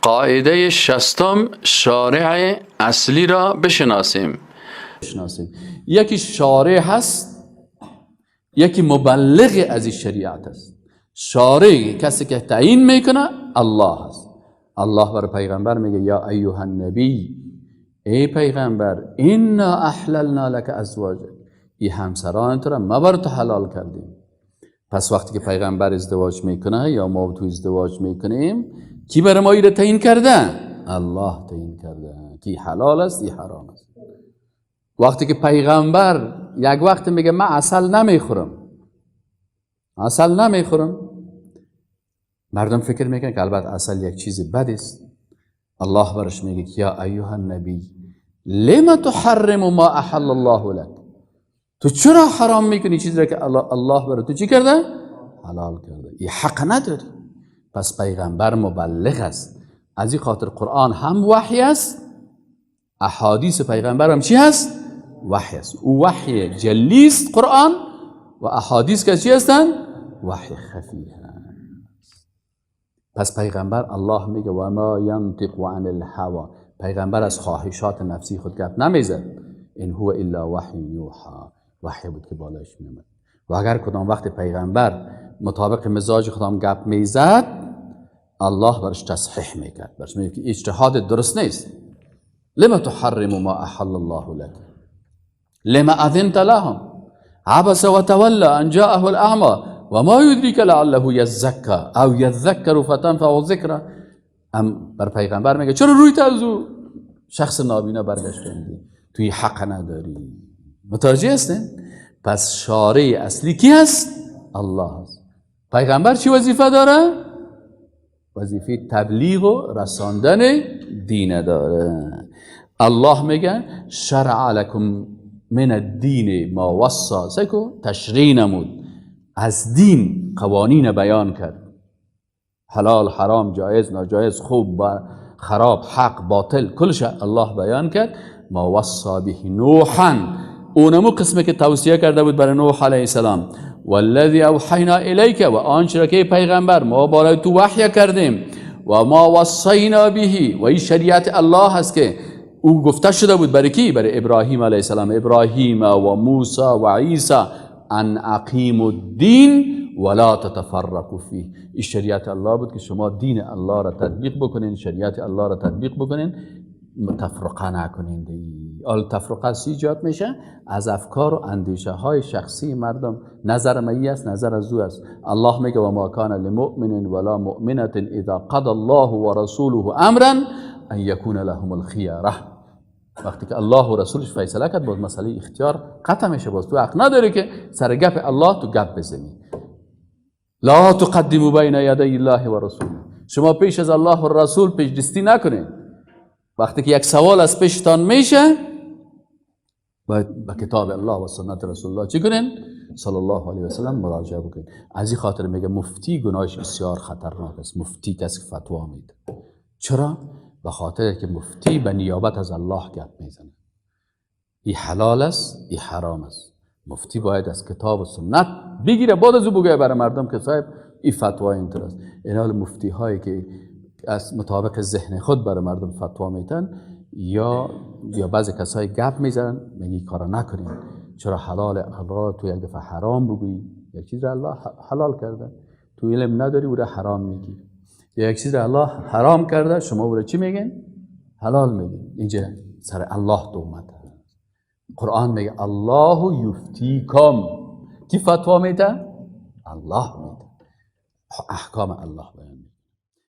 قاعده شستم، شارع اصلی را بشناسیم. یکی شارع هست، یکی مبلغ از این شریعت است. شارع کسی که تعیین میکنه الله است. الله بر پیغمبر میگه یا ایها النبی، ای پیغمبر، انا احللنا لک ازواجک، ای همسران تو را ما بر تو حلال کردیم. پس وقتی که پیغمبر ازدواج میکنه یا ما تو ازدواج میکنیم، کی برای ما ایره تعیین کرده؟ الله تعیین کرده کی حلال است، کی حرام است. وقتی که پیغمبر یک وقت میگه من عسل نمیخورم، عسل نمیخورم، مردم فکر میکنن که البته عسل یک چیز بد است. الله برش میگه که یا ایها النبی لما تحرم ما احل الله لک، تو چرا حرام میکنی چیزی را که الله برای تو چی کرده؟ حلال کرده. این حق نداری. پس پیغمبر مبلغ است. از این خاطر قرآن هم وحی است، احادیث پیغمبر هم چی هست؟ وحی است. او وحی جلی است قرآن، و احادیث که چی هستند؟ وحی خفی هست. پس پیغمبر، الله میگه و ما ینطق عن الهوی، پیغمبر از خواهشات نفسی خود گپ نمیزد. ان هو الا وحی یوحی، وحی بود که بالایش میومد. و اگر کدام وقت پیغمبر مطابق مزاج خودم گپ میزد، الله برش تصحیح میکرد، برش میگه که اجتهاد درست نیست. لما تحرم ما احل الله لك لما اذنت لهم عبس وتولى ان جاءه الاعمى وما يدريك لعله يزكى او يذكر فتنفعه الذكرى. ام بر پیغمبر میگه چرا روی از او شخص نابینا برگشتندی؟ توی حق نداری. متوجه هستین؟ پس شارع اصلی کی هست؟ الله هست. پیغمبر چی وظیفه داره؟ وظیفه تبلیغ و رساندن دین داره. الله میگه شرع لكم من الدین ما وصى، سیکو تشریع نمود از دین، قوانین بیان کرد، حلال حرام، جایز ناجایز، خوب خراب، حق باطل، کلش الله بیان کرد. ما وصى به نوحا، اونمو قسمه که توصیه کرده بود برای نوح علیه السلام، والذی اوحینا الیک، و آنچه را که پیغمبر ما برای تو وحی کردیم، و ما وصینا به، و این شریعت الله هست که او گفته شده بود برای کی؟ برای ابراهیم علیه السلام، ابراهیم و موسی و عیسی، ان اقیموا الدین ولا تتفرقوا فیه. این شریعت الله بود که شما دین الله را تطبیق بکنین، شریعت الله را تطبیق بکنین، تفرقه نکنین. آل تفرقه ایجاد میشه از افکار و اندیشه های شخصی مردم. نظر مایی است، نظر از او است. الله میگه و ما کان لمؤمن ولا مؤمنة اذا قضى الله ورسوله امرا ان یکون لهم الخیره. وقتی که الله و رسولش فیصله کرد، باز مسئله اختیار قطع میشه. باز تو حق نداری که سر گپ الله تو گپ بزنی. لا تقدموا بین یدی الله و رسوله، شما پیش از الله و رسول پیش دستی نکنید. وقتی که یک سوال از پیشتان میشه، باید به کتاب الله و سنت رسول الله چی کنین؟ صلی الله علیه و سلم مراجعه بکنین. از این خاطر میگه مفتی گناهش بسیار خطرناک است. مفتی کسی که فتوا میده. چرا؟ به خاطر که مفتی به نیابت از الله گپ میزنه. این حلال است، این حرام است. مفتی باید از کتاب و سنت بگیره، بعد از او بگه برای مردم که صاحب این فتوا اینطور است. این حال مفتی هایی که از مطابق ذهن خود برای مردم فتوا میتن یا بعضی کسای گپ میزنن، میگی کارا نکنین. چرا حلال الله تو یک دفعه حرام بگویی؟ یک چیز الله حلال کرده، تو علم نداری او را حرام میگی. یا یک چیز الله حرام کرده، شما او را چی میگین؟ حلال میگین. اینجا سر الله تهمت. قرآن میگه الله یفتیکم. کی فتوا میده؟ الله میده. احکام الله بیان میده.